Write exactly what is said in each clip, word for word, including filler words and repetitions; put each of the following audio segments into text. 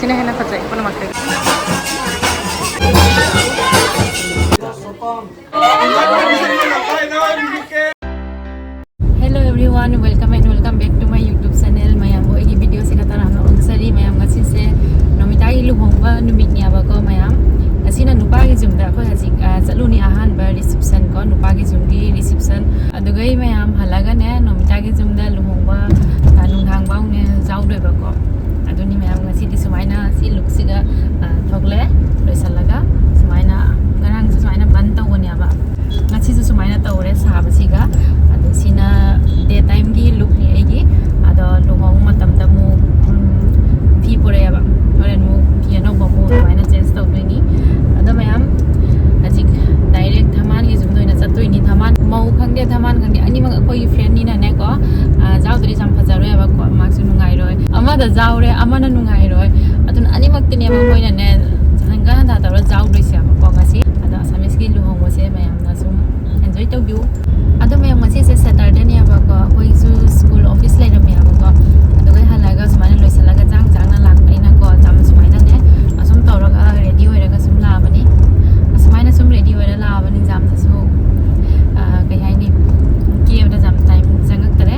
ꯁꯤꯅ ꯍꯦꯟꯅ ꯐꯖꯩ ꯄꯨꯝꯅꯃꯛꯇꯒꯤ꯫ Hello everyone, welcome and welcome back to my YouTube channel. ꯃꯌꯥꯝꯕꯨ ꯑꯩꯒꯤ video ꯁꯤꯒ ꯇꯔꯥꯝꯅ ꯑꯣꯛꯆꯔꯤ꯫ ꯃꯌꯥꯝ, ꯉꯁꯤꯁꯦ ꯅꯣꯃꯤꯇꯥꯒꯤ ꯂꯨꯍꯣꯡꯕ ꯅꯨꯃꯤꯠꯅꯦꯕꯀꯣ꯫ ꯃꯌꯥꯝ, ꯉꯁꯤꯅ ꯅꯨꯄꯥꯒꯤ ꯌꯨꯝꯗ ꯑꯩꯈꯣꯏ ꯍꯧꯖꯤꯛ, ꯑ, ꯆꯠꯂꯨꯅꯤ, ꯑꯍꯥꯟꯕ reception ꯀꯣ, ꯅꯨꯄꯥꯒꯤ ꯌꯨꯝꯒꯤ reception꯫ ꯑꯗꯨꯒ ꯑꯩ ꯃꯌꯥꯝ ꯍꯜꯂꯒꯅꯦ, ꯅꯣꯃꯤꯇꯥꯒꯤ ꯌꯨꯝꯗ ꯂꯨꯍꯣꯡꯕ, ꯑ, ꯅꯨꯡꯗꯥꯡ ꯐꯥꯎꯅꯦ ꯌꯥꯎꯗꯣꯏꯕꯀꯣ꯫ ꯑꯗꯨꯅꯤ ꯃꯌꯥꯝ, ꯉꯁꯤꯗꯤ ꯁꯨꯃꯥꯏꯅ ꯁꯤ look ꯁꯤꯒ, ꯑ, ꯊꯣꯛꯂꯛꯑꯦ꯫ ꯂꯣꯏꯁꯤꯜꯂꯒ ꯁꯨꯃꯥꯏꯅ, ꯉꯔꯥꯡꯁꯨ ꯁꯨꯃꯥꯏꯅ ꯕꯟ ꯇꯧꯕꯅꯦꯕ, ꯉꯁꯤꯁꯨ ꯁꯨꯃꯥꯏꯅ ꯇꯧꯔꯦ ꯁꯥꯕꯁꯤꯒ꯫ ꯑꯗꯣ ꯁꯤꯅ day time ꯒꯤ look ꯅꯤ ꯑꯩꯒꯤ꯫ ꯑꯗꯣ ꯂꯨꯍꯣꯡꯕ ꯃꯇꯝꯗ ꯑꯃꯨꯛ, ꯎꯝ, ꯐꯤ ꯄꯨꯔꯛꯑꯦꯕ, ꯍꯣꯔꯦꯟ ꯑꯃꯨꯛ ꯐꯤ ꯑꯅꯧꯕ ꯑꯃꯨꯛ ꯑꯗꯨꯃꯥꯏꯅ change ꯇꯧꯗꯣꯏꯅꯤ꯫ ꯑꯗꯣ ꯃꯌꯥꯝ, ꯍꯧꯖꯤꯛ direct ꯊꯝꯕꯥꯜꯒꯤ ꯌꯨꯝꯗ ꯑꯣꯏꯅ ꯆꯠꯇꯣꯏꯅꯤ꯫ ꯊꯝꯕꯥꯜ, ꯃꯧ ꯈꯪꯗꯦ ꯊꯝꯕꯥꯜ ꯈꯪꯗꯦ, ꯑꯅꯤꯃꯛ ꯑꯩꯈꯣꯏꯒꯤ friend ꯅꯤꯅꯅꯦꯀꯣ, ꯑ, ꯌꯥꯎꯗ꯭ꯔꯗꯤ ꯌꯥꯝ ꯐꯖꯔꯣꯏꯕꯀꯣ, ꯃꯥꯁꯨ ꯅꯨꯡꯉꯥꯏꯔꯣꯏ, ꯑꯃꯅ ꯅꯨꯡꯉꯥꯏꯔꯣꯏ꯫ ꯑꯗꯨꯅ ꯑꯅꯤꯃꯛꯇꯤꯅꯦꯕ ꯃꯣꯏꯅꯅꯦ ꯍꯟꯒꯠ ꯍꯟꯗ ꯇꯧꯔ ꯌꯥꯎꯗꯣꯏꯁꯦꯕꯀꯣ ꯉꯁꯤ꯫ ꯑꯗꯣ ꯑꯁꯥꯃꯤꯁꯀꯤ ꯂꯨꯍꯣꯡꯕꯁꯦ ꯃꯌꯥꯝꯅ ꯁꯨꯝ enjoy ꯇꯧꯕꯤꯌꯨ꯫ ꯑꯗꯣ ꯃꯌꯥꯝ, ꯉꯁꯤꯁꯦ Saturday ꯅꯦꯕꯀꯣ, ꯑꯩꯈꯣꯏꯁꯨ school office ꯂꯩꯔꯝꯃꯦꯕꯀꯣ꯫ ꯑꯗꯨꯒ ꯍꯜꯂꯛꯑꯒ ꯁꯨꯃꯥꯏꯅ ꯂꯣꯏꯁꯤꯜꯂꯒ ꯆꯥꯡ ꯆꯥꯡꯅ ꯂꯥꯛꯄꯅꯤꯅꯀꯣ, ꯆꯥꯝ ꯁꯨꯃꯥꯏꯅꯅꯦ ꯑꯁꯨꯝ ꯇꯧꯔꯒ ready ꯑꯣꯏꯔꯒ ꯁꯨꯝ ꯂꯥꯛꯑꯕꯅꯤ꯫ ꯑꯁꯨꯃꯥꯏꯅ ꯁꯨꯝ ready ꯑꯣꯏꯔ ꯂꯥꯛꯑꯕꯅꯤ꯫ ꯌꯥꯝꯅꯁꯨ, ꯑ, ꯀꯩ ꯍꯥꯏꯅꯤ, ꯀꯦꯕꯗ ꯌꯥꯝ time ꯆꯪꯉꯛꯇꯔꯦ꯫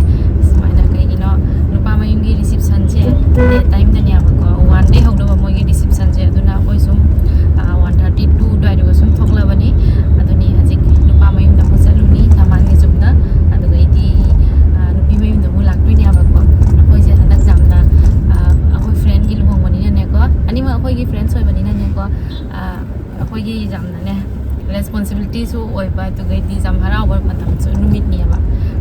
ꯁꯨꯃꯥꯏꯅ ꯀꯩꯒꯤꯅꯣ, ꯅꯨꯄꯥ ꯃꯌꯨꯝꯒꯤ reception ꯁꯦ day time ꯗꯅꯦꯕꯀꯣ, one ꯗꯩ ꯍꯧꯗꯧꯕ ꯃꯣꯏꯒꯤ reception ꯁꯦ꯫ ꯑꯗꯨꯅ ꯑꯩꯈꯣꯏ ꯁꯨꯝ, ꯑ, one thirty, two ꯑꯗꯨꯋꯥꯏꯗꯨꯒ ꯁꯨꯝ ꯊꯣꯛꯂꯕꯅꯤ꯫ ꯑꯗꯨꯅꯤ ꯍꯧꯖꯤꯛ ꯅꯨꯄꯥ ꯃꯌꯨꯝꯗ ꯑꯃꯨꯛ ꯆꯠꯂꯨꯅꯤ, ꯊꯝꯕꯥꯜꯒꯤ ꯌꯨꯝꯗ꯫ ꯑꯗꯨꯒ ꯑꯩꯗꯤ, ꯑ, ꯅꯨꯄꯤ ꯃꯌꯨꯝꯗ ꯑꯃꯨꯛ ꯂꯥꯛꯇꯣꯏꯅꯦꯕꯀꯣ꯫ ꯑꯩꯈꯣꯏꯁꯦ ꯍꯟꯗꯛ ꯌꯥꯝꯅ, ꯑ, ꯑꯩꯈꯣꯏ friend ꯒꯤ ꯂꯨꯍꯣꯡꯕꯅꯤꯅꯅꯦꯀꯣ, ꯑꯅꯤꯃꯛ ꯑꯩꯈꯣꯏꯒꯤ friends ꯑꯣꯏꯕꯅꯤꯅꯅꯦꯀꯣ, ꯑ, ꯑꯩꯈꯣꯏꯒꯤ ꯌꯥꯝꯅꯅꯦ responsibility ꯁꯨ ꯑꯣꯏꯕ, ꯑꯗꯨꯒꯩꯗꯤ ꯌꯥꯝ ꯍꯔꯥꯎꯕ ꯃꯇꯝꯁꯨ, ꯅꯨꯃꯤꯠꯅꯦꯕ꯫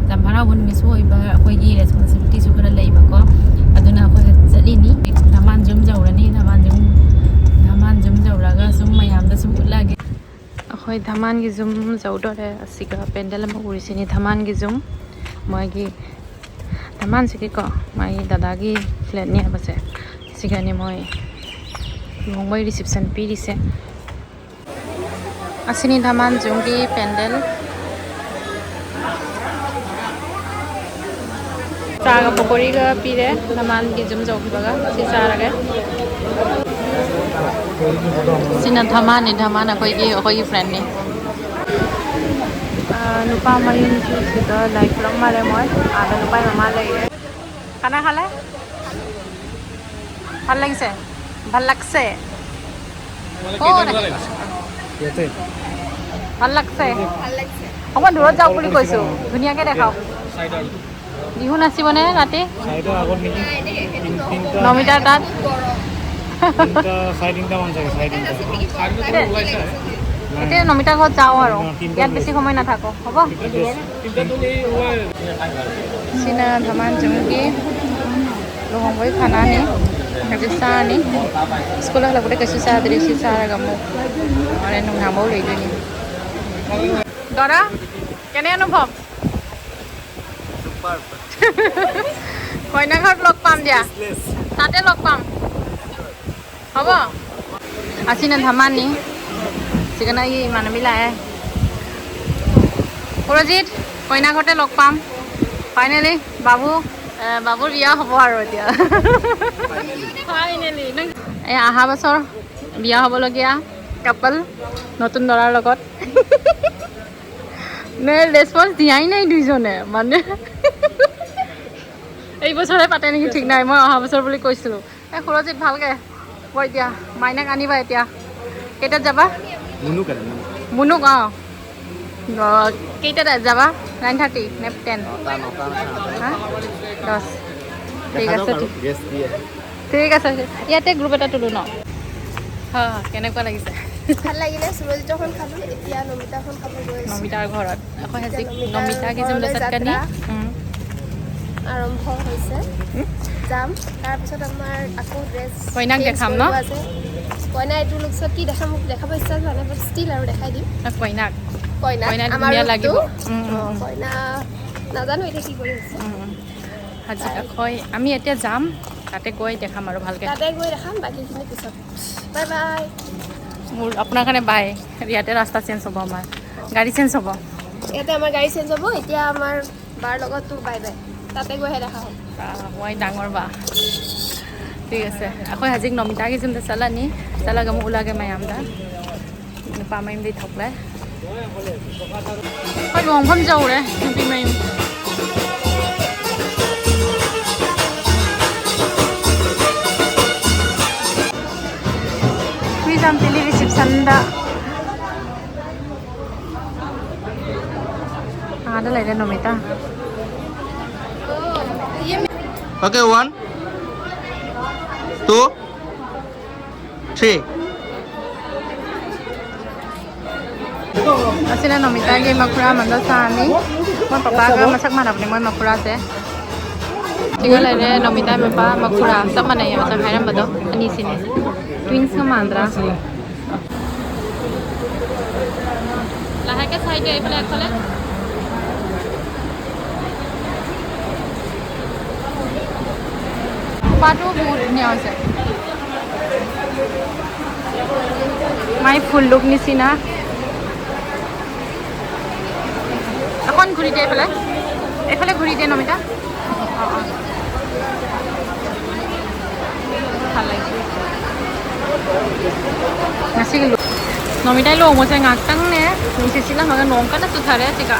ꯌꯥꯝ ꯍꯔꯥꯎꯕ ꯅꯨꯃꯤꯠꯁꯨ ꯑꯣꯏꯕ, ꯑꯩꯈꯣꯏꯒꯤ responsibility ꯁꯨ ꯈꯔ ꯂꯩꯕꯀꯣ꯫ ꯑꯗꯨꯅ ꯑꯩꯈꯣꯏ ꯆꯠꯂꯤꯅꯤ, ꯊꯝꯕꯥꯜ ꯌꯨꯝ ꯌꯧꯔꯅꯤ, ꯊꯝꯕꯥꯜ ꯌꯨꯝ, ꯊꯝꯕꯥꯜ ꯌꯨꯝ ꯌꯧꯔꯒ ꯁꯨꯝ ꯃꯌꯥꯝꯗ ꯁꯨꯝ ꯎꯠꯂꯛꯑꯒꯦ꯫ ꯑꯩꯈꯣꯏ ꯊꯝꯕꯥꯜꯒꯤ ꯌꯨꯝ ꯌꯧꯗꯣꯔꯦ꯫ ꯑꯁꯤꯒ ꯄꯦꯟꯗꯜ ꯑꯃ ꯎꯔꯤꯁꯤꯅꯤ ꯊꯝꯕꯥꯜꯒꯤ ꯌꯨꯝ꯫ ꯃꯣꯏꯒꯤ ꯊꯝꯕꯥꯜꯁꯤꯒꯤꯀꯣ, ꯃꯥꯒꯤ ꯗꯗꯥꯒꯤ flat ꯅꯦꯕꯁꯦ꯫ ꯁꯤꯒꯅꯤ ꯃꯣꯏ ꯂꯨꯍꯣꯡꯕꯩ reception ꯄꯤꯔꯤꯁꯦ꯫ ꯑꯁꯤꯅꯤ ꯊꯝꯕꯥꯜ ꯌꯨꯝꯒꯤ ꯄꯦꯟꯗꯜ꯫ ꯆꯥ ꯄꯀꯣꯔꯤꯒ ꯄꯤꯔꯦ, ꯅꯃꯥꯟꯒꯤ ꯖꯨꯝ ꯌꯧꯈꯤꯕꯒ꯫ ꯁꯤ ꯆꯥꯔꯒꯦ꯫ ꯁꯤꯅ ꯙꯃꯥꯟꯅꯤ, ꯙꯃꯥꯟ ꯑꯩꯈꯣꯏꯒꯤ, ꯑꯩꯈꯣꯏꯒꯤ ꯐ꯭ꯔꯦꯟꯅꯤ꯫ ꯑꯥ, ꯅꯨꯄꯥ ꯃꯌꯨꯝꯁꯨ ꯁꯤꯗ ꯂꯥꯏ ꯈꯨꯔꯨꯝ ꯃꯥꯜꯂꯦ ꯃꯣꯏ꯫ ꯑꯥꯗ ꯅꯨꯄꯥ ꯃꯃꯥ ꯂꯩꯔꯦ꯫ ꯀꯅꯥ ꯈꯜꯂꯦ? ভাল লাগিছে? ভাল লাগছে? ক'ত? ইয়াতে। ভাল লাগছে? অকণমান দূৰত যাওক বুলি কৈছো। ধুনীয়াকে দেখাওক। বিহু নাচিবনে ৰাতি? চাৰিটাৰ আগত নেকি? তিন- তিনিটা, নমিতাৰ তাত? তিনিটা, চাৰে তিনিটা মান চাগে, চাৰে তিনিটা। এতিয়া নমিতাৰ ঘৰত যাওঁ আৰু। ইয়াত বেছি সময় নাথাকো, হ'ব? Sina dhaman jumgi luhong boy khana ni, kasi sa ni, school hala gute kasi sa diri si sa raga mo, ore nung namo le ni. Dora, kene anubhob? Koina ghor log pam dia. Tate log pam. হ'ব। Asina dhamani, sikana ye manamila hai. Surajit, কইনা ঘৰতে log পাম। Finally, বাবু, এ, বাবুৰ বিয়া হ'ব আৰু এতিয়া। Finally। এই অহা বছৰ বিয়া হ'বলগীয়া কাপল, নতুন দৰাৰ লগত। নে ৰেচপন্স দিয়াই নাই দুইজনে, মানে। এই বছৰে পাতে নেকি ঠিক নাই, মই অহা বছৰ বুলি কৈছিলো। এ, সুৰজিত, ভালকে কৈ দিয়া, মাইনাক আনিবা এতিয়া। কেইটাত যাবা? মুনুক আনিম, মুনুক। মুনুক, অ। অ, কেইটাত যাবা? নাইন থাৰ্টি নে টেন? নটা, নটা, নটা। হা? দহ। ঠিক দেখা আছে, যাওক আৰু, ঠিক। গেষ্ট কি আহে। ঠিক আছে, ইয়াতে গ্ৰুপ এটা তোলো ন? হা, কেনেকুৱা লাগিছে? ভাল লাগিলে, সুৰজিতৰখন খালো, এতিয়া নমিতাখন খাব গৈ আছো। নমিতাৰ ঘৰত। Ako এতিয়া hasik নমিতাৰ nomita ki ঘৰলৈ jumla satkani. যাত্ৰা উম। আৰম্ভ হৈছে। উম। যাম। তাৰপিছত আমাৰ আকৌ ড্ৰেছ কইনাক চেঞ্জ দেখাম ন? কৰিব আছে। কইনা এইটো লুকছত কি দেখাম, মোক দেখাব ইচ্ছা যোৱা নাই, বাট ষ্টিল আৰু দেখাই দিম। না, কইনাক। কইনাক কইনাক আমাৰ ধুনীয়া লুকটো। লাগিব। উম, উম, অ, উম। কইনা নাজানো এতিয়া কি কৰি আছে। উম, উম। আজি তাই আখৈ আমি এতিয়া যাম, তাতে গৈ দেখাম আৰু ভালকে। তাতে গৈ দেখাম বাকীখিনি পিছত। Bye bye. মোৰ আপোনাৰ কাৰণে বাই। ইয়াতে ৰাস্তা চেঞ্জ হ'ব আমাৰ, গাড়ী চেঞ্জ হ'ব। ইয়াতে আমাৰ গাড়ী চেঞ্জ হ'ব। এতিয়া আমাৰ বাৰ লগতো বাই বাই। তাতে গৈ দেখা হ'ব। ৱাহ, মই ডাঙৰ বা। ঠিক আছে, আকৌ আজি নমিতাৰ ঘৰলৈ যাম, তাতে চালানি, চালানি, মই ওলাগে মায়ামদা। ꯅꯨꯄꯥ ꯃꯌꯨꯝꯗꯩ ꯊꯣꯛꯂꯦ꯫ ꯑꯩꯈꯣꯏ ꯂꯨꯍꯣꯡꯐꯝ ꯌꯧꯔꯦ, ꯅꯨꯄꯤ ꯃꯌꯨꯝ꯫ ꯅꯨꯄꯤ ꯌꯥꯝ ꯇꯤꯜꯂꯤ reception ꯗ꯫ ꯑꯥꯗ ꯂꯩꯔꯦ ꯅꯣꯃꯤꯇꯥ꯫ Okay, one, two, three. ꯑꯁꯤꯅ ꯅꯣꯃꯤꯇꯥꯒꯤ ꯃꯈꯨꯔꯥ ꯃꯟꯗꯣꯁꯥꯅꯤ꯫ ꯃꯣꯏ ꯄꯄꯥꯒ ꯃꯁꯛ ꯃꯥꯟꯅꯕꯅꯦ ꯃꯣꯏ ꯃꯈꯨꯔꯥꯁꯦ꯫ ꯁꯤꯒ ꯂꯩꯔꯦ ꯅꯣꯃꯤꯇꯥ ꯃꯄꯥ ꯃꯈꯨꯔꯥ꯫ ꯆꯞ ꯃꯥꯟꯅꯩꯌꯦ ꯃꯁꯛ ꯍꯥꯏꯔꯝꯕꯗꯣ꯫ ꯑꯅꯤꯁꯤꯅꯦ꯫ Twins ꯀ ꯃꯥꯟꯗ꯭ꯔꯥ? ꯂꯥꯛꯑꯒꯦ ꯁꯥꯏꯗ, ꯑꯩ ꯕ꯭ꯂꯦꯛ ꯀꯂꯔ꯫ ꯈꯨꯄꯥꯛꯇꯨ বহুত ধুনীয়া হৈছে। My full look নিচিনা। অকণ ঘূৰি দে এইফালে। এইফালে ঘূৰি দে, নমিতা। অ, অ। ভাল লাগিছে। ꯉꯁꯤꯒꯤ ꯂꯨ-, ꯅꯣꯃꯤꯇꯥꯏ ꯂꯨꯍꯣꯡꯕꯁꯦ ꯉꯥꯏꯍꯥꯛꯇꯪꯅꯦ ꯅꯨꯡꯁꯤꯠ ꯁꯤꯠꯂꯝꯃꯒ ꯅꯣꯡ ꯀꯟꯅ ꯆꯨꯊꯔꯦ ꯁꯤꯒ꯫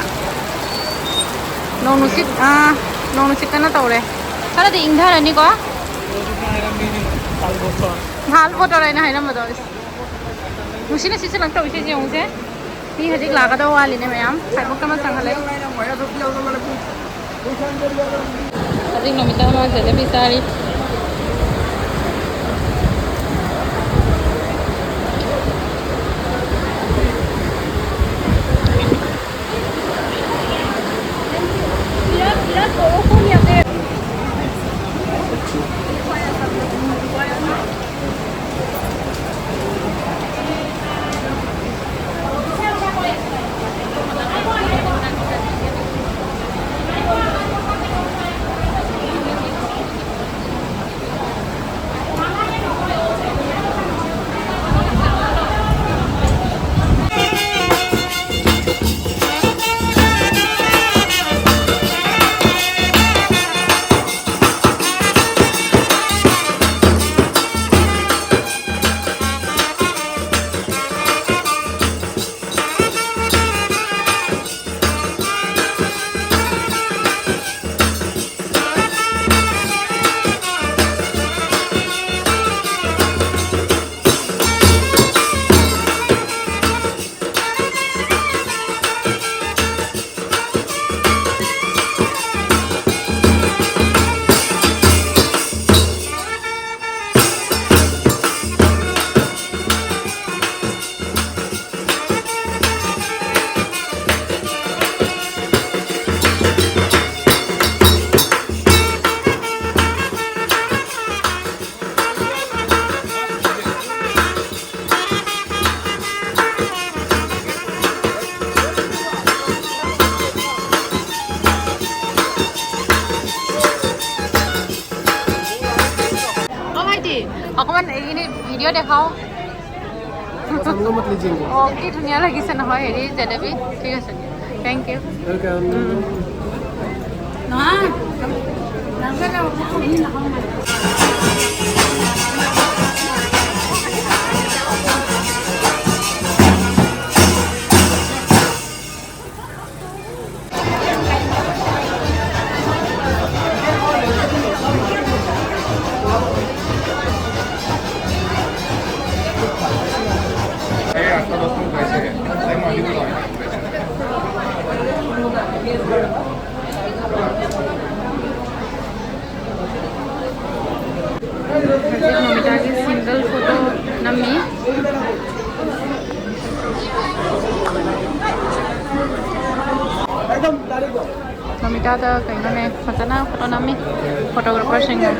ꯅꯣꯡ ꯅꯨꯡꯁꯤꯠ, ꯑꯥ, ꯅꯣꯡ ꯅꯨꯡꯁꯤꯠ ꯀꯟꯅ ꯇꯧꯔꯦ꯫ ꯈꯔꯗꯤ ꯏꯪꯊꯔꯅꯤꯀꯣ? ꯍꯥꯏꯔꯝꯃꯤꯅꯦ, ꯇꯥꯜ ꯕꯣꯇꯣꯔ꯫ ꯇꯥꯜ ꯕꯣꯇꯣꯔ ꯍꯥꯏꯅ ꯍꯥꯏꯔꯝꯕꯗꯣ꯫ ꯅꯨꯡꯁꯤꯠꯅ ꯁꯤꯠꯆꯤꯜꯂꯛꯇꯧꯔꯤꯁꯦ ꯌꯦꯡꯉꯨꯁꯦ꯫ ꯃꯤ ꯍꯧꯖꯤꯛ ꯂꯥꯛꯀꯗꯕ ꯋꯥꯠꯂꯤꯅꯦ ꯃꯌꯥꯝ꯫ ꯁꯥꯏꯕꯣꯛꯇ ꯑꯃ ꯆꯪꯈꯠꯂꯛꯏ꯫ ꯍꯧꯖꯤꯛ ꯅꯨꯃꯤꯗꯥꯡ ꯋꯥꯏꯔꯝ ꯖꯦꯂꯦꯕꯤ ꯆꯥꯔꯤ꯫ বিৰাট, বিৰাট বৰষুণ ইয়াতে। অকণমান এইখিনি ভিডিঅ' দেখাওঁ। চামগা মত লিজেংগে। অ, কি ধুনীয়া লাগিছে নহয় হেৰি জেলেবি। ঠিক আছে দিয়া, থেংক ইউ। ৱেলকাম। ꯍꯧꯖꯤꯛ ꯅꯣꯃꯤꯇꯥꯒꯤ ꯁꯤꯡꯒꯜ ꯐꯣꯇꯣ ꯅꯝꯃꯤ꯫ ꯅꯣꯃꯤꯇꯥꯗ ꯀꯩꯅꯣꯅꯦ ꯐꯖꯅ ꯐꯣꯇꯣ ꯅꯝꯃꯤ ꯐꯣꯇꯣꯒ꯭ꯔꯥꯐꯔꯁꯤꯡꯅ꯫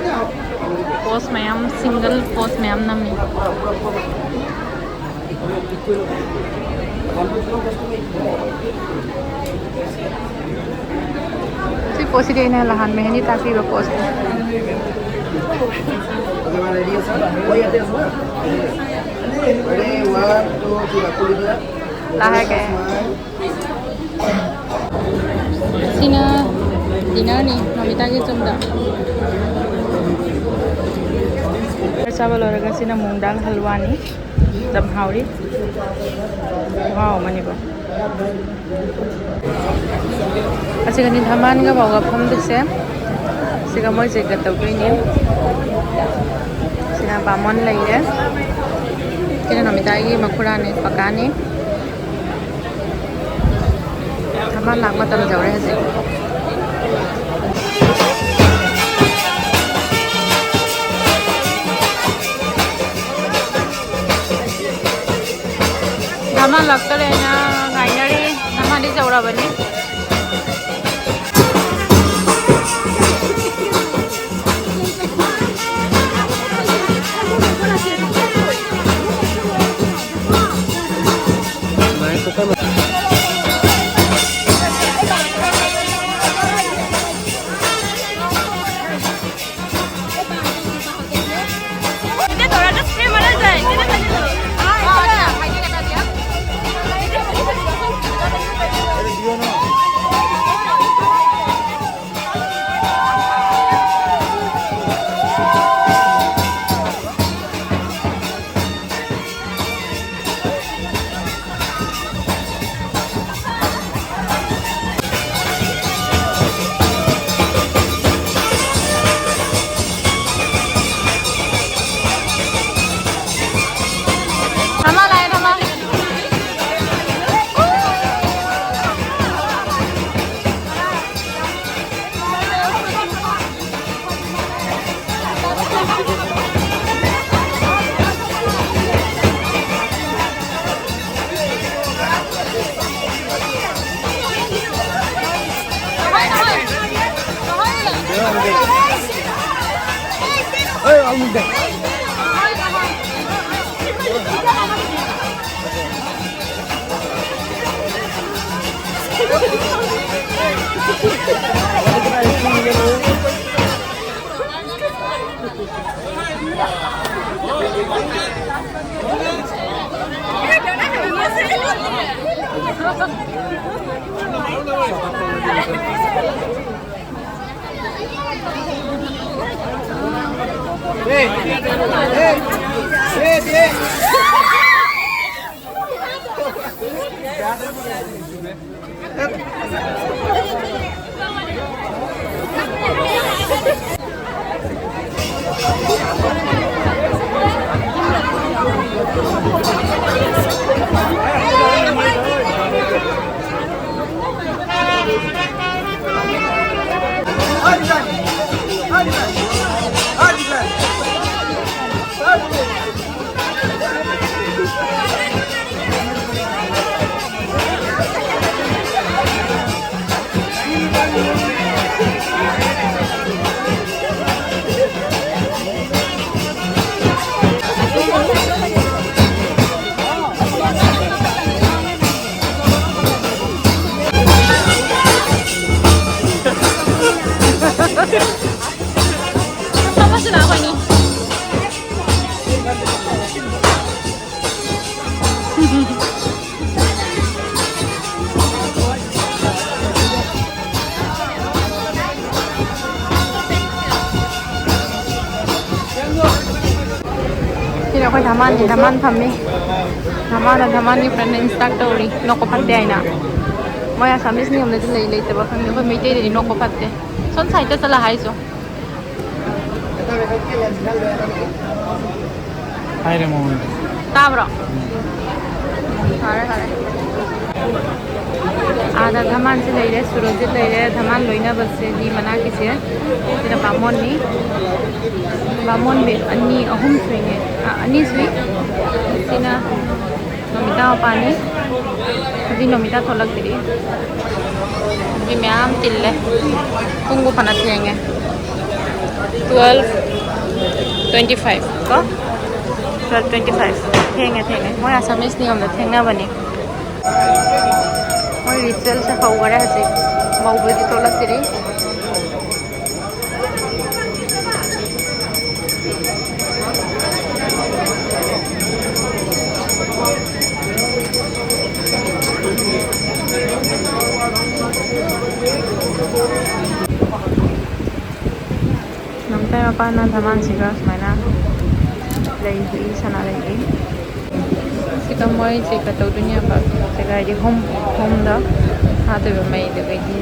ꯄꯣꯁ ꯃꯌꯥꯝ, ꯁꯤꯡꯒꯜ ꯄꯣꯁ ꯃꯌꯥꯝ ꯅꯝꯃꯤ꯫ ꯁꯤ ꯄꯣꯠꯁꯤꯗꯤ ꯑꯩꯅ ꯅꯍꯥꯟ ꯃꯦꯍꯦꯟꯗꯤ ꯇꯥꯛꯄꯤꯕ ꯄꯣꯠꯁꯤꯅꯤ꯫ ꯂꯥꯛꯑꯒꯦ꯫ ꯁꯤꯅ ꯗꯤꯅꯔꯅꯤ ꯅꯣꯃꯤꯇꯥꯒꯤ ꯆꯨꯝꯗ꯫ ꯆꯥꯕ ꯂꯣꯏꯔꯒ ꯁꯤꯅ ꯃꯨꯡ ꯗꯥꯜ ꯍꯜꯋꯥꯅꯤ꯫ ꯌꯥꯝ ꯍꯥꯎꯔꯤ꯫ ꯈꯨꯍꯥꯎ ꯑꯃꯅꯤꯀꯣ꯫ ꯑꯁꯤꯒꯅꯤ ꯙꯃꯥꯟꯒ ꯕꯥꯎꯒ ꯐꯝꯗꯣꯏꯁꯦ꯫ ꯁꯤꯒ ꯃꯣꯏ ꯆꯦꯛꯀ ꯇꯧꯗꯣꯏꯅꯦ꯫ ꯁꯤꯅ ꯕꯥꯃꯣꯟ ꯂꯩꯔꯦ꯫ ꯁꯤꯅ ꯅꯣꯃꯤꯇꯥꯒꯤ ꯃꯈꯨꯔꯥꯅꯤ, ꯄꯀꯥꯅꯤ꯫ ꯙꯃꯥꯟ ꯂꯥꯛ ꯃꯇꯝ ꯌꯧꯔꯦ ꯍꯧꯖꯤꯛ꯫ ꯙꯃꯥꯟ ꯂꯥꯛꯇꯣꯔꯦꯅ ꯉꯥꯏꯅꯔꯤ꯫ ꯙꯃꯥꯟꯗꯤ ꯌꯧꯔꯕꯅꯤ꯫ ꯁꯤꯅ ꯑꯩꯈꯣꯏ ꯙꯃꯥꯟꯅꯤ, ꯙꯃꯥꯟ ꯐꯝꯃꯤ꯫ ꯙꯃꯥꯟꯅ ꯙꯃꯥꯟꯒꯤ friend ꯏꯟꯁꯇ꯭ꯔꯛ ꯇꯧꯔꯤ, ꯅꯣꯛꯄ ꯐꯠꯇꯦ ꯍꯥꯏꯅ꯫ ꯃꯣꯏ ꯑꯁꯥꯃꯤꯁ ꯅꯤꯌꯣꯝꯗꯗꯤ ꯂꯩ ꯂꯩꯇꯕ ꯈꯪꯗꯦ, ꯑꯩꯈꯣꯏ ꯃꯩꯇꯩꯗꯗꯤ ꯅꯣꯛꯄ ꯐꯠꯇꯦ꯫ ꯁꯣꯝ ꯁꯥꯏꯗꯇ ꯆꯠꯂ ꯍꯥꯏꯁꯨ꯫ ꯍꯥꯏꯔꯦ ꯃꯉꯣꯟꯗ꯫ ꯇꯥꯕ꯭ꯔꯣ? ꯐꯔꯦ, ꯐꯔꯦ꯫ ꯑꯥꯗ ꯙꯃꯥꯟꯁꯤ ꯂꯩꯔꯦ, ꯁꯨꯔꯖꯤꯠ ꯂꯩꯔꯦ, ꯙꯃꯥꯟ ꯂꯣꯏꯅꯕꯁꯦ ꯃꯤ ꯃꯅꯥꯛꯀꯤꯁꯦ꯫ ꯁꯤꯅ ꯕꯥꯃꯣꯟꯅꯤ꯫ ꯕꯥꯃꯣꯟ ꯑꯅꯤ, ꯑꯍꯨꯝ ꯁꯨꯏꯅꯦ꯫ ꯑ, ꯑꯅꯤ ꯁꯨꯏ꯫ ꯁꯤꯅ ꯅꯣꯃꯤꯇꯥ ꯃꯄꯥꯅꯤ꯫ ꯍꯧꯖꯤꯛ ꯅꯣꯃꯤꯇꯥ ꯊꯣꯛꯂꯛꯇ꯭ꯔꯤ꯫ ꯃꯤ ꯃꯌꯥꯝ ꯆꯤꯜꯂꯦ꯫ ꯄꯨꯡꯕꯨ ꯐꯅ ꯊꯦꯡꯉꯦ꯫ Twelve, Twenty five ꯀꯣ, twelve twenty five꯫ ꯊꯦꯡꯉꯦ, ꯊꯦꯡꯉꯦ꯫ ꯃꯣꯏ ꯑꯁꯥꯃꯤꯁ ꯅꯤꯌꯣꯝꯗ ꯊꯦꯡꯅꯕꯅꯤ꯫ ꯃꯣꯏ ꯔꯤꯆꯨꯋꯦꯜꯁꯦ ꯍꯧꯈꯔꯦ ꯍꯧꯖꯤꯛ꯫ ꯃꯧꯕꯨꯗꯤ ꯊꯣꯛꯂꯛꯇ꯭ꯔꯤ꯫ ꯃꯃꯤꯇꯥꯒꯤ ꯃꯄꯥꯅ ꯙꯃꯥꯟꯁꯤꯒ ꯁꯨꯃꯥꯏꯅ ꯂꯩ ꯍꯨꯏ ꯁꯅꯥ ꯂꯩ꯫ ꯁꯤꯗ ꯃꯣꯏ ꯆꯦꯛꯀ ꯇꯧꯗꯣꯏꯅꯦꯕ꯫ ꯆꯦꯛꯀ ꯍꯥꯏꯗꯤ ꯍꯣꯝ, ꯍꯣꯝꯗ ꯊꯥꯗꯣꯏꯕ ꯃꯩꯗꯨ꯫ ꯑꯗꯒꯤ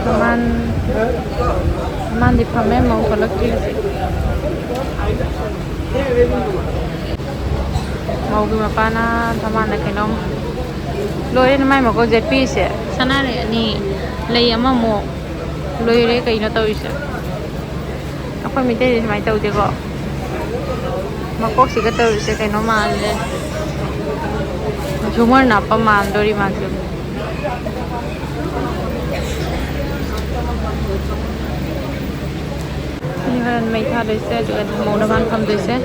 ꯙꯃꯥꯟ, ꯙꯃꯥꯟꯗꯤ ꯐꯝꯃꯦ, ꯃꯧ ꯊꯣꯛꯂꯛꯇ꯭ꯔꯤ ꯍꯧꯖꯤꯛ꯫ ꯃꯧꯒꯤ ꯃꯄꯥꯅ ꯙꯃꯥꯟꯗ ꯀꯩꯅꯣꯝ ꯂꯣꯏꯔꯦꯅꯦ ꯃꯥꯏ ꯃꯀꯣꯛ ꯌꯦꯠꯄꯤꯔꯤꯁꯦ꯫ ꯁꯅꯥꯔꯩ ꯑꯅꯤ, ꯂꯩ ꯑꯃꯃꯨꯛ꯫ ꯂꯣꯏꯔꯦ ꯀꯩꯅꯣ ꯇꯧꯔꯤꯁꯦ꯫ ꯑꯩꯈꯣꯏ ꯃꯤꯇꯩꯗꯤ ꯁꯨꯃꯥꯏꯅ ꯇꯧꯗꯦꯀꯣ꯫ ꯃꯀꯣꯛꯁꯤꯒ ꯇꯧꯔꯤꯁꯦ ꯀꯩꯅꯣ ꯃꯥꯜꯂꯦ꯫ ꯖꯨꯃꯔ ꯅꯥꯞꯄ ꯃꯥꯟꯗꯣꯔꯤ ꯃꯥꯁꯦ꯫ ꯁꯤꯅꯤ ꯍꯣꯔꯦꯟ ꯃꯩ ꯊꯥꯗꯣꯏꯁꯦ, ꯑꯗꯨꯒ ꯃꯧꯅ ꯃꯥꯅ ꯐꯝꯗꯣꯏꯁꯦ꯫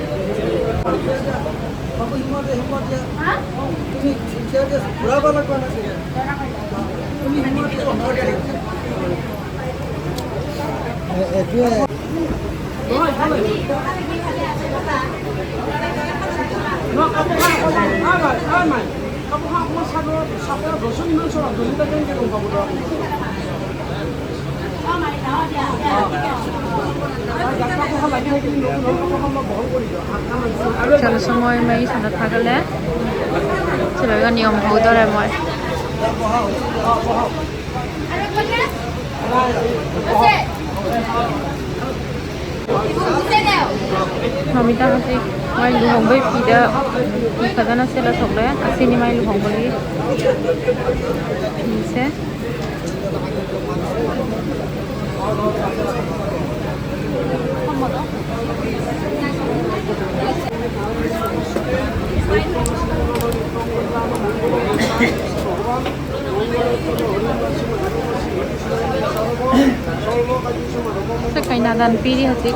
ꯆꯠꯂꯁꯨ ꯃꯣꯏ ꯃꯩ ꯁꯣꯝꯗ ꯊꯥꯒꯠꯂꯦ꯫ ꯁꯤ ꯂꯣꯏꯔꯒ ꯅꯤꯌꯣꯝ ꯍꯧꯗꯣꯔꯦ ꯃꯣꯏ꯫ ꯃꯃꯤꯇꯥ ꯍꯧꯖꯤꯛ ꯃꯥꯏ ꯂꯨꯍꯣꯡꯕꯩ ꯐꯤꯗ ꯐꯤ ꯐꯖꯅ ꯁꯦꯠꯂ ꯊꯣꯛꯂꯦ꯫ ꯑꯁꯤꯅꯤ ꯃꯥꯏ ꯂꯨꯍꯣꯡꯕꯒꯤ ꯐꯤꯁꯦ꯫ ꯀꯩꯅꯥꯗꯥꯟ ꯄꯤꯔꯤ ꯍꯧꯖꯤꯛ꯫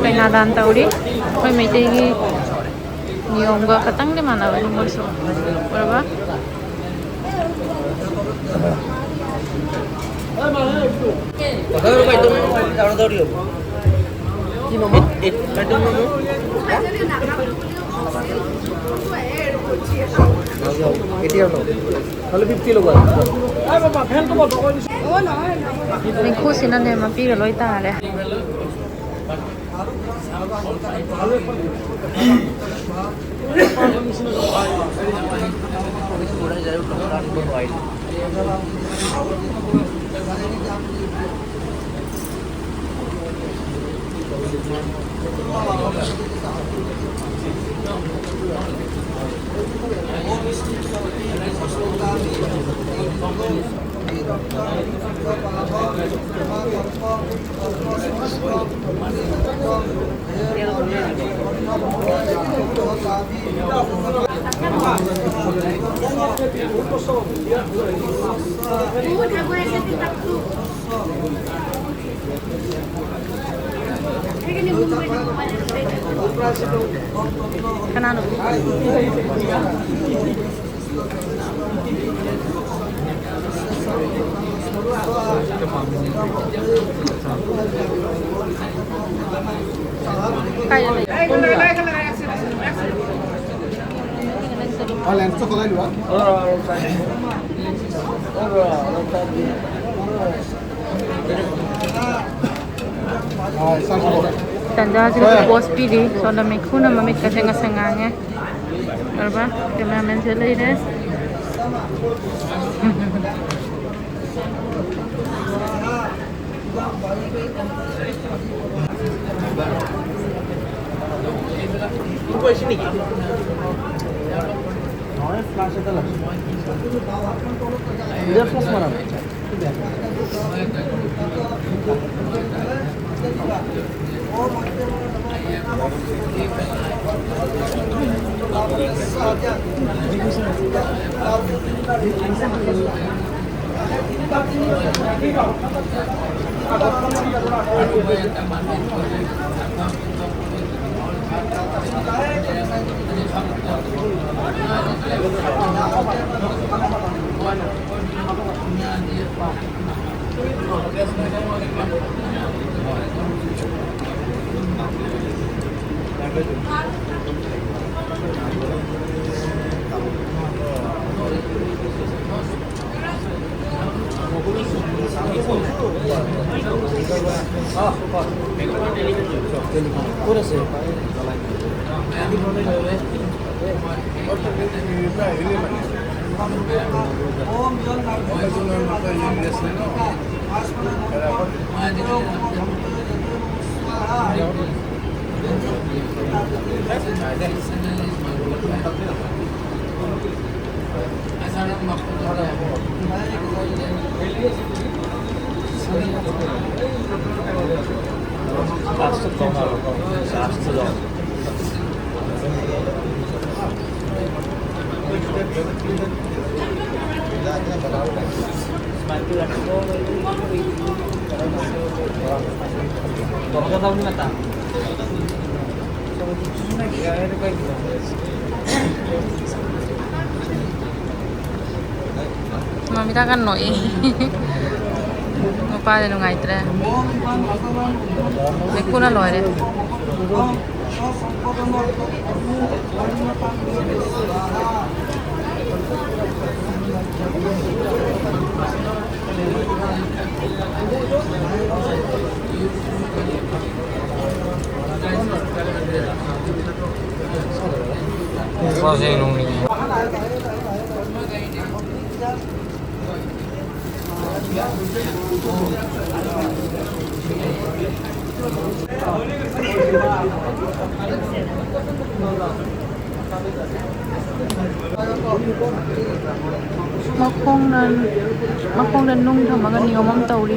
ꯀꯩꯅꯥꯗꯥꯟ ꯇꯧꯔꯤ ꯑꯩꯈꯣꯏ ꯃꯩꯇꯩꯒꯤ ꯅꯤꯌꯣꯝꯒ ꯈꯇꯪꯗꯤ ꯃꯥꯟꯅꯕꯅꯤ ꯃꯣꯏꯁꯨ꯫ ꯎꯔꯕ? কি নম্বর? এইট। এইট নম্বর। হ্যাঁ? এটি হলো। তাহলে ফিফটি লোক আছে। ꯅꯤꯐꯨꯁꯤꯅꯅꯦ ꯃꯄꯤꯒ ꯂꯣꯏ ꯇꯥꯔꯦ꯫ ꯀꯅꯥꯅꯣ? ꯀꯥꯏꯗ ꯂꯩ? ꯇꯟꯖꯥꯁꯤꯗ ꯄꯣꯁ ꯄꯤꯔꯤ꯫ ꯁꯣꯝꯗ ꯃꯩꯈꯨꯅ ꯃꯃꯤꯠꯀꯁꯦ ꯉꯁꯪ ꯉꯥꯡꯉꯦ꯫ ꯎꯔꯕ? ꯀꯦꯃꯦꯔꯥꯃꯦꯟꯁꯦ ꯂꯩꯔꯦ꯫ ꯃꯃꯤꯇꯥ ꯀꯟꯅ ꯅꯣꯛꯏ꯫ ꯃꯄꯥꯁꯦ ꯅꯨꯡꯉꯥꯏꯇ꯭ꯔꯦ꯫ ꯃꯩꯈꯨꯅ ꯂꯣꯏꯔꯦ꯫ ꯃꯈꯣꯡꯅ, ꯃꯈꯣꯡꯗ ꯅꯨꯡ ꯊꯝꯃꯒ ꯅꯤꯌꯣꯝ ꯑꯃ ꯇꯧꯔꯤ꯫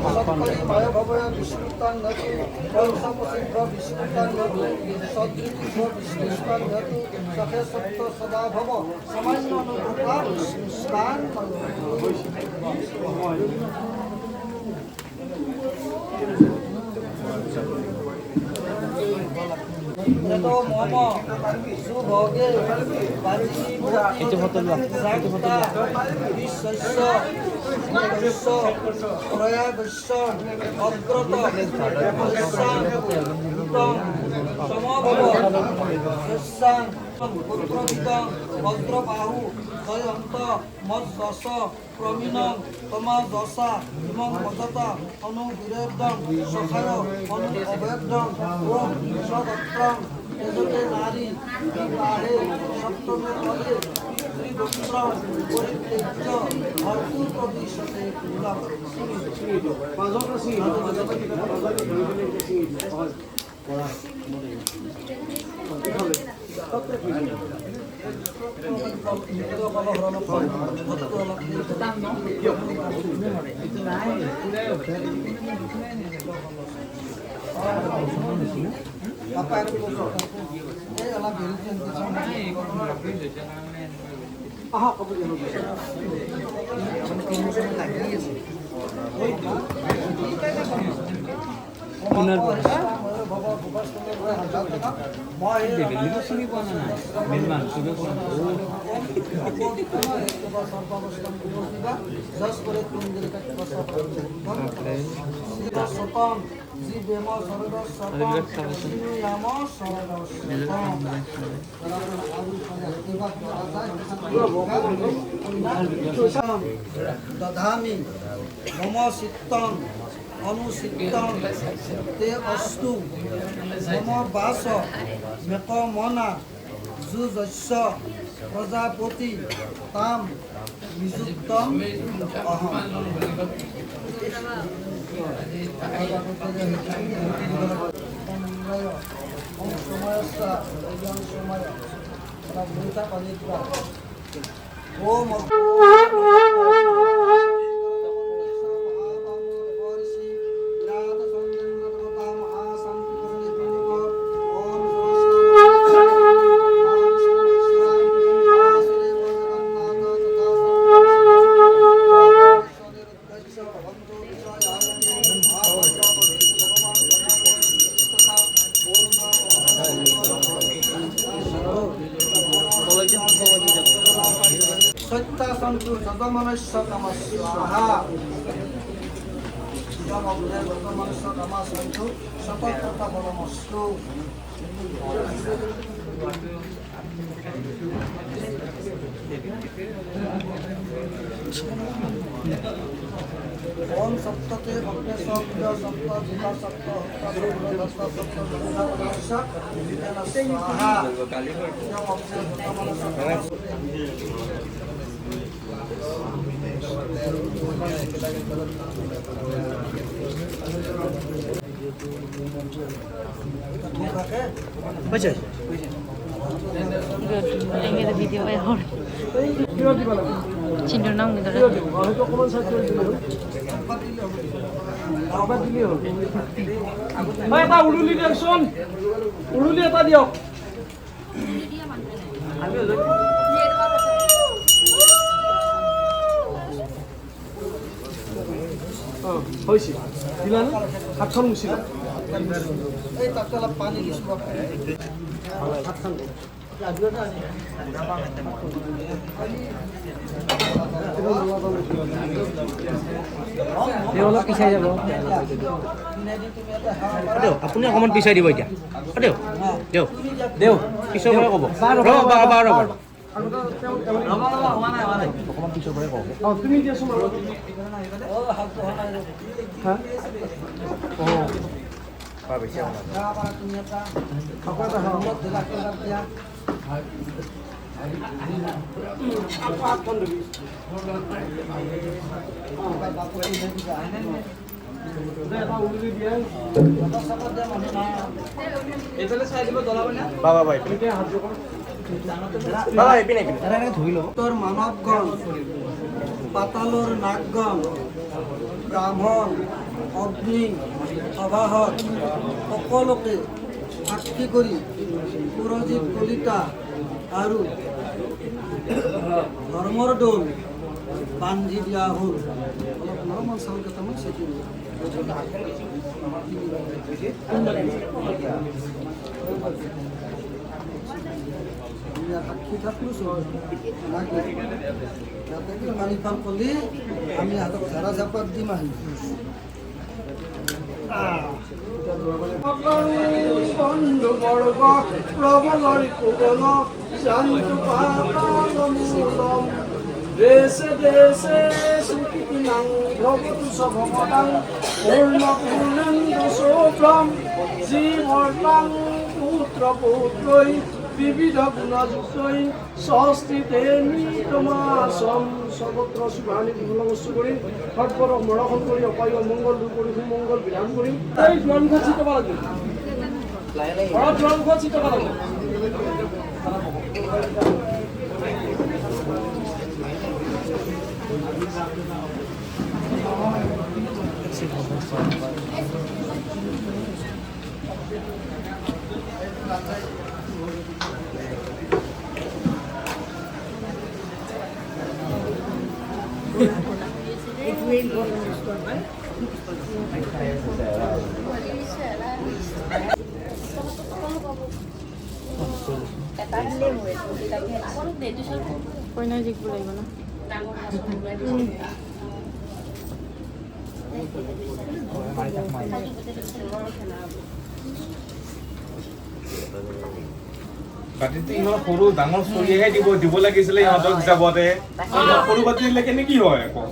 সৎকর্মী ভবয়া বিষ্ণুতাং নতু, পরশোপসীভ্য বিষ্ণুতাং নতু, সদ্গীতিভ্য বিষ্ণুতাং নতু, সখে সত্য সদা ভব, সামান্য অনুকূপা বিষ্ণুতাং নতু। যত মম সুভোগে বাজিনী ভূতি জাতা বিশ্বস্য সুতস্য প্রয়াগস্য অগ্রত তস্যাং ভূতং সমভব তস্যাং গোত্রভিদং বজ্রবাহু জয়ন্ত মজ্জস প্রমিণং তমা যশা ইমং অজাতা অনু বীরের্দং সখায় অনু অভের্দং ওম সদত্রং তেজতে নারী বিবাহে সপ্তমে পদে পিতৃগোত্রং পরিত্যজ্য ভর্তুর্ভবিষ্যতে কুলম। মই এই ডেভিড লিভাৰ চিনি পোৱা নাই। মেইন মাংসটো কোৱা নাই। বাপৰে। শতম, জীবেম শৰদঃ শতম, এইবিলাক চাবচোন। শৃণুয়াম শৰদঃ শতম। এইবিলাক চাবচোন। দদামি, মম চিত্তং, অনুচিত্তং, তে অস্তু, মম বাচ, মেক মনা, যুযস্য, প্রজাপতি, তাম, নিযুক্তম, অহম। ওম সময়স্য, অয়ং সময়। ওম সত্যা সন্তু যজমানস্য কামস্য স্বাহা। ইদমগ্রে যজমানস্য কামা সন্তু শতশতফলমস্তু। ওম সপ্ততে অগ্নেশো সপ্ত জিতা সপ্ত হুতা সপ্ত দত্তা সপ্ত জগন্নাথ স্বাহা। হৈছে। Good. Video ৰ নাম কি ধৰে? এটা উৰুলি দিয়কচোন, উৰুলি এটা দিয়ক। অ, হৈছে। দিলা না? হাতখন মুচিলা। এই তাতকৈ অলপ পানী দিছোঁ। তেওঁ অলপ পিছাই যাব। দিয়ক, আপুনি অকণমান পিছুৱাই দিব এতিয়া। দিয়ক, দিয়ক, দিয়ক, পিছৰ পৰা ক'ব। ৰ'ব, বাৰ, বাৰ, বাৰ। অকণমান পিছৰ পৰাই কওক। বাবা ভাই, বাবা, এইপিনে, এইপিনে। উত্তৰ মানৱগণ, পাতালৰ নাগগণ, ব্ৰাহ্মণ, অগ্নি, সভাসদ, সকলোকে সাক্ষী কৰি সুৰজিৎ কলিতা আৰু ধৰ্মৰ দল বান্ধি দিয়া হ'ল। অলপ নৰম চাউল কেইটামান চেকি দিয়া। আমি সাক্ষী থাকলো চব। নাকি? ইয়াতে কি পানী পাল কলি আমি হাতত ঝাৰা জাপাত দিম আহি। বন্ধুবর্গ প্রবলরিপুবন শান্ত পাতালমূলম দেশে দেশে সুকীর্তিনাং ভবতু সর্বদাং পূর্ণ পূর্ণেন্দু শোভম জীবর্তাং পুত্র পৌত্রৈ বিবিধ গুণযুক্তৈ স্বস্তি তেনি তোমাসম। সর্বত্র শুভানি বিফলমস্তু কৰি সৰ্বতঃ মনসং কৰি অপায় অমংগল দূৰ কৰি সুমংগল বিধান কৰিম। এই দুৱাৰমুখত চিত পাব লাগে। ঘৰত দুৱাৰমুখত চিত পাব লাগে। কইনা জিকব লাগিব ন? বাতিটো ইমান সৰু, ডাঙৰ চুৰিয়েহে দিব, দিব লাগিছিলে ইহঁতক হিচাপতে। ইমান সৰু বাতি দিলে কেনেকে হয় আকৌ?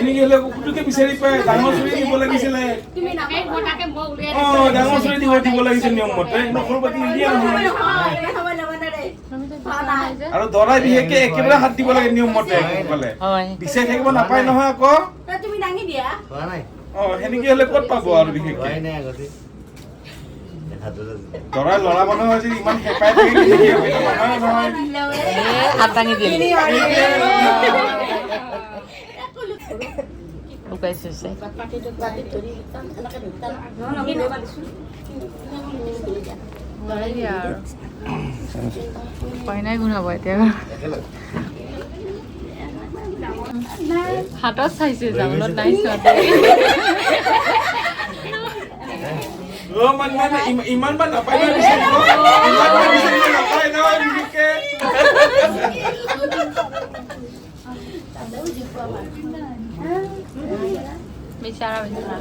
এনেকে হ'লে পুতুকে বিচাৰি পায়, ডাঙৰ চুৰি দিব লাগিছিলে। অ, ডাঙৰ চুৰি দিব, দিব লাগিছিল নিয়ম মতে। ইমান সৰু বাতি নিদিয়ে নহয়। আৰু দৰাই বিশেষকে একেবাৰে হাত দিব লাগে নিয়ম মতে, ক'লে। হয়। বিচাৰি থাকিব নাপায় নহয় আকৌ। তুমি দাঙি দিয়া। অ, সেনেকে হ'লে ক'ত পাব আৰু বিশেষকে? দৰাই ল'ৰা মানুহ হয় যদি ইমান হেপাই থাকে, কি হ'ব? নহয়, নহয়। এ, হাত দাঙি দিয়ে। লুকাই থৈছে। উপায় নাই, গুণ হ'ব এতিয়া। হাতত চাইছে, জামুলত নাই চোৱা। অ, মানে, মানে, ইম-, ইমান বাৰ নাপায় ন, বিচাৰিব। ইমান বাৰ বিচাৰিব নাপায় ন, বিশেষকে। বিচাৰা, বিচাৰা।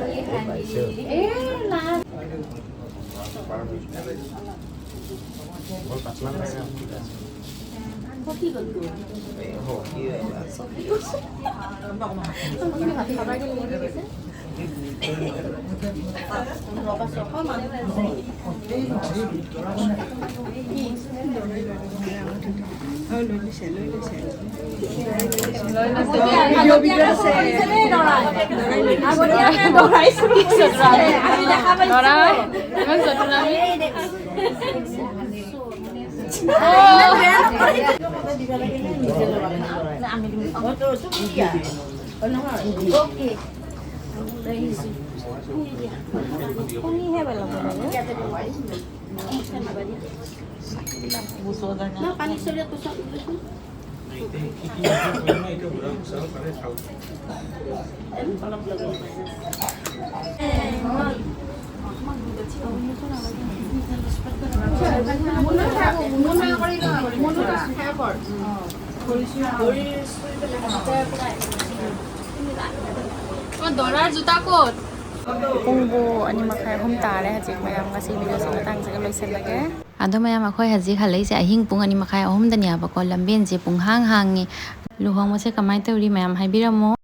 ল'ৰা, ইমান চতুৰ আমি। ꯄꯨꯡꯕꯨ ꯑꯅꯤ ꯃꯈꯥꯏ ꯑꯍꯨꯝ ꯇꯥꯔꯦ꯫ ꯍꯧꯖꯤꯛ ꯃꯌꯥꯝ ꯉꯁꯤ ꯚꯤꯗꯤꯑꯣꯁꯦ ꯃꯇꯥꯡꯁꯤꯒ ꯂꯣꯏꯁꯤꯜꯂꯒꯦ꯫ ꯑꯗꯣ ꯃꯌꯥꯝ, ꯑꯩꯈꯣꯏ ꯍꯧꯖꯤꯛ ꯍꯜꯂꯛꯏꯁꯦ ꯑꯍꯤꯡ ꯄꯨꯡ ꯑꯅꯤ ꯃꯈꯥꯏ ꯑꯍꯨꯝꯗꯅꯦꯕꯀꯣ꯫ ꯂꯝꯕꯦꯟꯁꯦ ꯄꯨꯡꯍꯥꯡ ꯍꯥꯡꯉꯤ꯫ ꯂꯨꯍꯣꯡꯕꯁꯦ ꯀꯃꯥꯏꯅ ꯇꯧꯔꯤ ꯃꯌꯥꯝ ꯍꯥꯏꯕꯤꯔꯝꯃꯣ꯫